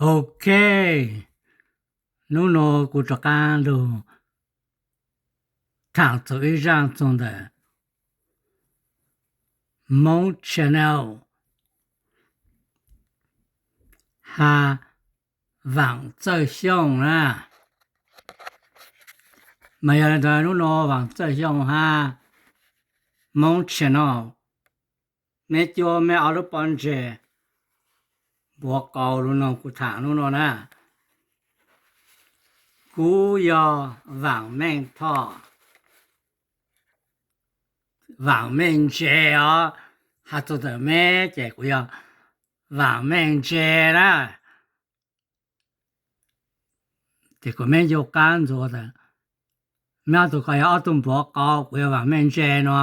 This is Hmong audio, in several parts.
Ok, hnub no kuv rov qab lug thaam txug ib zaaj txug ntawm Moob Channel has Vaam Txawj Xyooj na. Mas yog le ntawd hnub no Vaam Txawj Xyooj has Moob Channel, meb cuab meb ob lub pob ntseg npuav qau lug noog kuv thaam hnub no na. Kuv yog Vaam Meej Thoj, Vaam Meej Ntse os. Has txug ntawm meb ces kuv yog Vaam Meej Ntse na. Ces kuv meb ncu qaab ntxuav tas, meb ob tug ko yog ob tug npuav qau, kuv yog Vaam Meej Ntse no.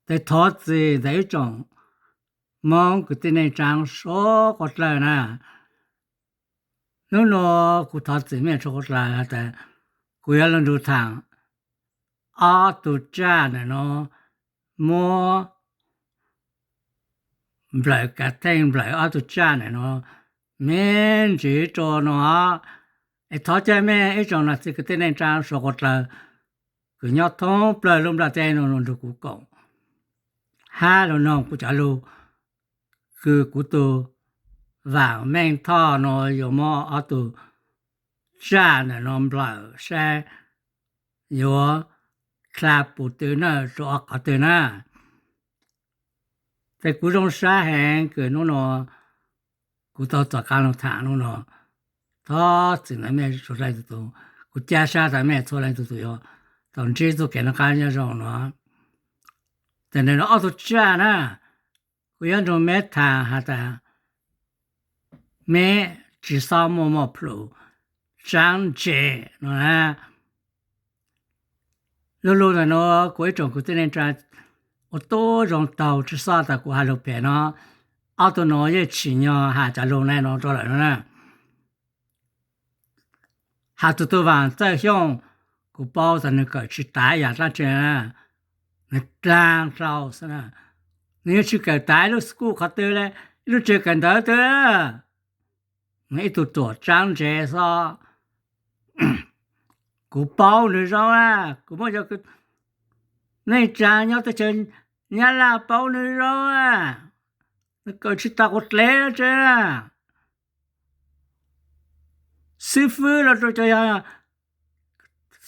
Tes thov txim ntawm ib tsoom Moob kwv tij neej tsaa suav dlawg na. Hnub no kuv thov txim mej suav dlawg has tas kuv yuav lug nrug thaam ob tug tsaj ntawm no, muab nplawm kav theej nplawm ob tug tsaj ntawm no me ntsiv rua no. Es thov caw mej ib tsoom nam txiv kwv tij neej tsaa suav dlawg kws nyob thoob plawg lub nplaj teb no lug nrug kuv koom hab lug noog kuv cov lug, kws kuv tug Vaam Meej Thoj no yuav muab ob tug tsaj ntawm no nplawm saib yuav dlha pum tw na, rua qhov twg na. Tes kuv zoo sab heev kws hnub no kuv tau txais qaab lug thaam hnub no. Thov txim ntawm mej txhua leej txhua tug, kuv ca sab tas mej txhua leej txhua tug yuav tau ntsib txuj kev noj qaab nyob zoo no. Tes ntawm no ob tug tsaj na, kuv yuav nrug meb thaam has tas meb tsi xob muaj muaj plhus tsaab ntse no na. Lu lug ntawm no kuv ib tsoom kwv tij neej tsaa ua tub zoo taug tsi xob tas kuv has lug phem no. Ob tug no yeej tsim nyog has cov lug na no rua lawm no na. Has txug tug Vaam Txawj Xyooj, kuv paub tas nwg kawm tsi tav yaam dlaab tsi, nwg dlaag dlhau xwb na. Nwg yeej tsi kawm tav ib lub school qhov twg le, ib lub tsev kawm ntawv twg. Nwg ib tug tuam tsaab ntse xob. Kuv paub nwg zoo na, kuv muaj cov neej tsaa nyob teb chaws Nyab Laj paub nwg zoo na. Nwg kawm tsi taug quas dlev dlaab tsi na. Xib fwb los rua cov yog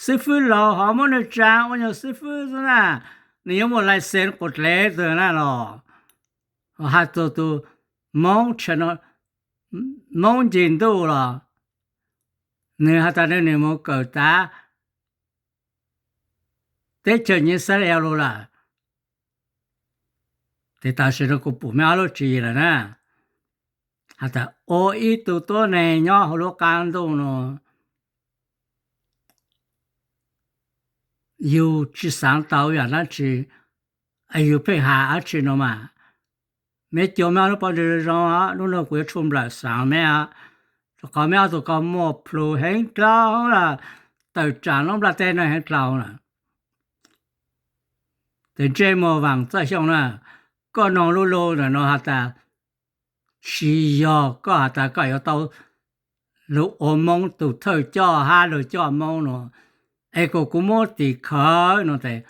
xib fwb laug ho muab nwg tsaa ua nyuag xib fwb xwb na, nwg yuav muaj license quas dlev twg na los. Has txug tug Moob Channel, Moob Ncig Ntuj los, nwg has tas nwg, nwg moog kawm tav teb chaws Nyiv Xab Lev lug lawm. Tes tam sim no kuv pum meb ob lub tswv yim lawm na, has tas ua ib tug tuab neeg nyob huv lub qaab ntuj no, yug tsi xaav tau yaam dlaab tsi, yug pheej has dlaab tsi no mas, meb cua meb ob lub pob ntseg zoo zoo, nub nua kuv yuav tshuaj nplawm xaav meb, rua qhov meb ob tug ko muaj plhus heev dlhau, tawm tsaam lub nplaj teb no heev dlhau na. Tes ntsej muag Vaam Txawj Xyooj na, koj noog lu lug ntawm no has tas tsi yog koj has tas koj yuav tau lug ua Moob tug thawj coj hab lug coj Moob no, es kom kuv muab tim khawv no tes,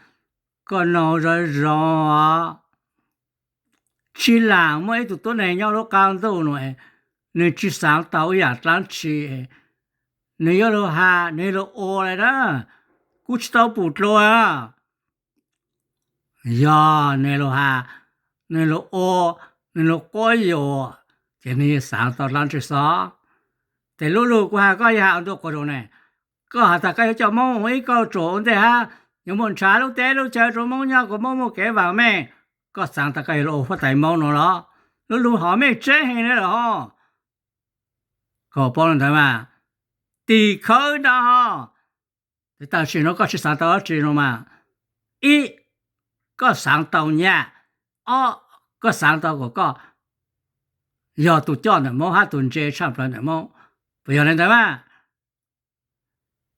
koj noog zoo zoo os. Tsi laam muaj ib tug tuab neeg nyob lub qaab ntuj no, nwg tsi xaav tau ib yaam dlaab tsi, nwg yuav lug has nwg lug ua le na, kuv tsi tau pum dlua. Yog nwg lug has, nwg lug ua, nwg lug quab yuam, ces nwg xaav tau dlaab tsi xob. Tes lu lug kuv has koj yog has ua ntu quas zoo ne, koj has tas koj yuav coj Moob ua ib kauj ruam ua ntej hab yuav muaj nrhav lub teb lub chaw rua Moob nyob kom Moob muaj kev vaam meej, koj xaav tas koj yuav lug ua huab tais Moob no los? Lu lug hom mej tseeb heev le lawm hos. Koj paub le ntawd mas, tim khawv ntawd hos. Tes tam sim no koj tsi xaav tau dlaab tsi no mas, ib, koj xaav tau nyaj, ob, koj xaav tau kom koj yog tug coj ntawm Moob hab tug ntse tshaj plawg ntawm Moob, puas yog le ntawd mas?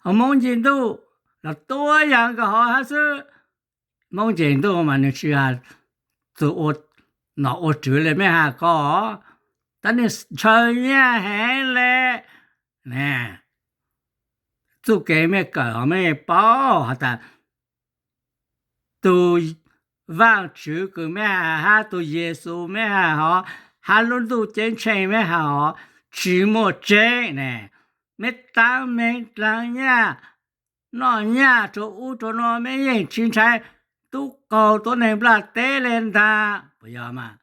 Ho Moob Ncig Ntuj los tuab yaam nkaus hov hab xwb. Moob Ncig Ntuj mas nwg tsi has txug ua nom ua tswv le mej has ko, tab neeg ntshaw nyaj heev le. Txuj kev mej kawm ho mej paub has tas tus Vaajtswv kws mej has hab tus Yexus mej has hov, hab lub ntuj ceeb tsheej mej has hov tsis muaj tseeb ne. Mej taab meeg dlaag nyaj, noj nyaj rua ub rua no, mej yeej tsis ntshai tub qaug tuab neeg nplaj teb le ntaag, puas yog mas?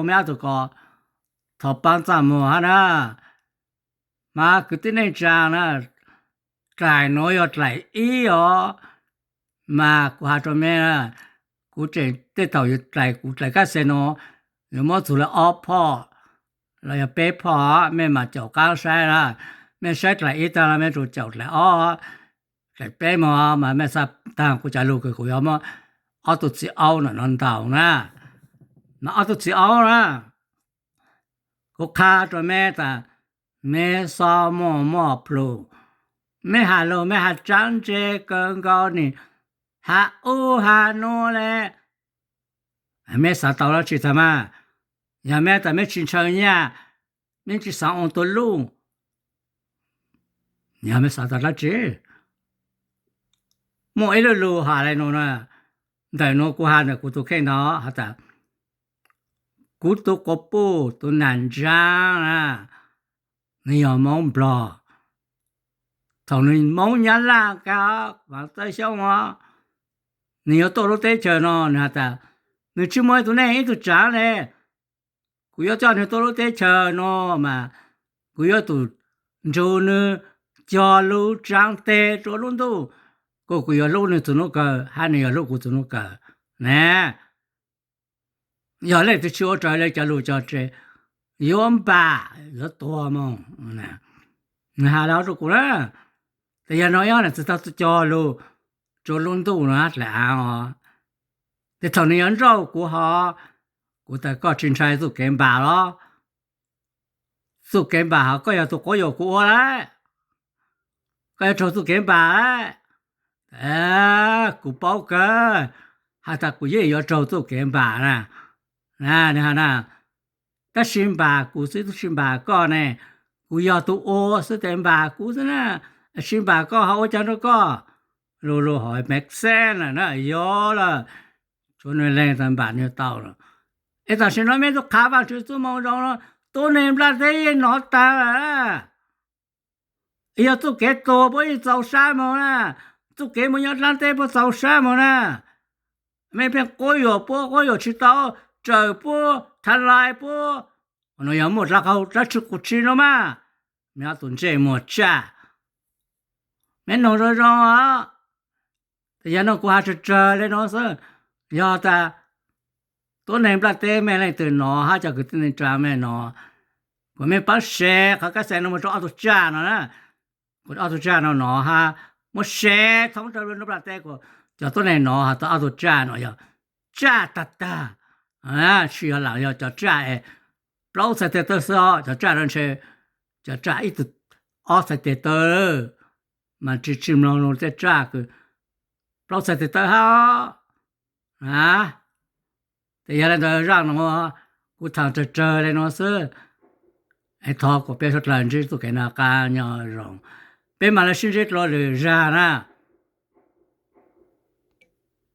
Mej ob tug ko thov paab txaj muag hab na. Mas kwv tij neej tsaa na, dlaim nuav yog dlaim ib os, mas kuv has rua mej, kuv tseem tej thaum yuav dlaim, kuv dlaim kab xes nuav, yuav muab txug le ob phoj los yog peb phoj, mej mam caum qaab saib na. Mej saib dlaim ib taag los mej tsum caum dlaim ob, dlaim peb moog mas mej xaav taag kuv cov lug kws kuv yuav muab ob tug txiv aub no ntaus na. Mas ob tug txiv aub na, kuv qha rua mej tas, mej xob muaj muaj plhus, mej has lug mej has tsaab ntse kawg nkaus, nwg has ub has nuav le. Mej xaav tau dlaab tsi taag mas? Yog mej tas mej tsis ntshaw nyaj, mej tsis xaav ua tuab luj, yog mej xaav tau dlaab tsi? Muaj ib lub lug has le nuav na, ntawm nuav kuv has ntawm kuv tus kheej ntawd has tas, kuv tus quas puj tus nam ntsaab na, nwg yog Moob Nplog, thaum nwg Moob Nyab Laj kag, Vaam Txawj Xyooj os, nwg yuav tuaj lub teb chaws no, nwg has tas, nwg tsis muaj ib tug neeg ib tug tsaav le, kuv yuav coj nwg tuaj lub teb chaws no mas kuv yuav tsum nrug nwg cog lug tsaa teg rua lub ntuj, kuas kuv yuav hlub nwg txug nub kawg hab nwg yuav hlub kuv txug nub kawg na. Yog leej twg tsis ua raws le cov lug cog tseg, yuav npam yuav tuag moog. Nwg has le rua kuv na, tas yog no ib ob nam txwv tau cog lug rua lub ntuj no dlaim aav os, tes thaum nwg yuav nrauj kuv hov, kuv tas koj tsis ntshai txuj kev npam los? Txuj kev npam hov koj yog tug quab yuam kuv ua lawm, koj yuav raug txuj kev npam lawm. Kuv paub kawg has tas kuv yeej yuav raug txuj kev npam na. Nwg has na, tab sis npam kuv xwb tub tsi npam koj ne. Kuv yog tug ua xwb tes npam kuv xwb na, tsis npam koj ho ua caag rua koj? Lug lug hov makes sense na, yuav lawm, tshuav nwg leeg tas npam nwg tau lawm. Es tam sim no mej tub qha Vaajtswv txuj moo zoo no, tub neeg nplaj teb yeej nov taag lawm. Yog txuj kev tuag puab yeej txaus sab moog na, txuj kev moog nyob dlaab teb puab txaus sab moog na. Mej pheej quab yuam puab, quab yuam tsis tau, tsawm puab, tha lais puab, no yog muaj dlaab qaug dlaab tsi quas tsi no mas. Mej ob tug ntsej muag tsaj, mej noog zoo zoo os. Tes yog no kuv has tsawg tsawg le no xwb, yog tas tuab neeg nplaj teb mej leej twg nov hab cov kwv tij neej tsaa mej nov, kuas mej paab share qhov kab xes no moog rua ob tug tsaj no na. Kuas ob tug tsaj no nov hab muab share thoob rua nplaj teb kuas cov tuab neeg nov has tas ob tug tsaj no yog tsaj tag tag, tsis yog lam yog cov tsaj es plaub txhais tes taw xwb os, cov tsaj no ntshe cov tsaj ib tug ob txhais tes taw, mas tsis tsis mloog lug tej tsaj kws plaub txhais tes taw hab. Tes yog le ntawd zaj no kuv thaam tsawg tsawg le no xwb. Thov kuas peb suav dlawg ntsib txuj kev noj qab nyob zoo, peb mam le sib ntsib dlua lwm zag na.